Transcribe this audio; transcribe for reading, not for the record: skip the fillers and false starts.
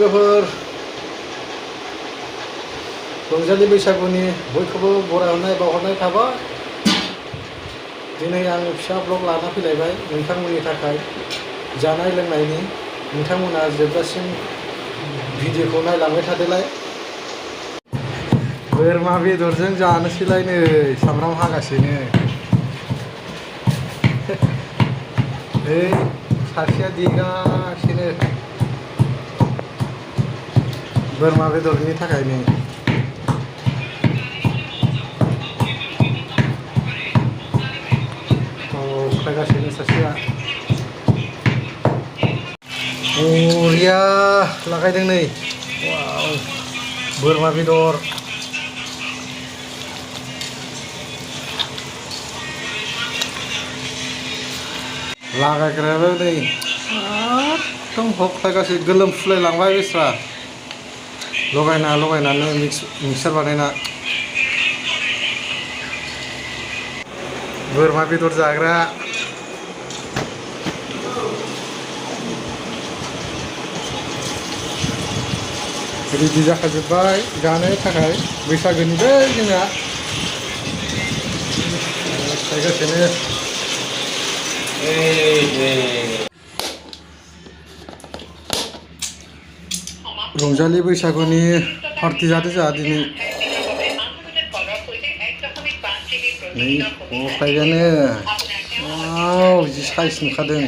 लोगोफोर रंजालि बैसागुनि बयखौबो बरायहरनाय बावहरनाय थाबाय। दिनै आं फिसा ब्लग लाना फैलायबाय नोंथांमोननि थाखाय जानाय लोंनायनि। नोंथांमोना जोबजासिम भिडिअखौ नायलांबाय थादोलाय। बोरमा बेदरजों जानोसैलाय नै सामब्राम हागासिनो। नै सासेया देगासिनो बोरमा बेदरनि थाखायनो। खायगासिनो सासेया बरिया लागायदों नै। वाव बोरमा बेदर लागायग्रायाबो नै एकदम हख्लायगासिनो गोलोमफ्रुलाय लांबाय बेस्रा लगायनानै मिक्सार बानायना। बोरमा बेदर जाग्रा रेडि जाखाजोब्बाय जानो थाखाय बैसागोनि बै जोंना खायगासिनो। रंजालि बैसागुनि पार्टि जादों जोंहा दिनै। नै अखायगानो वाव जि साइज नुखादों।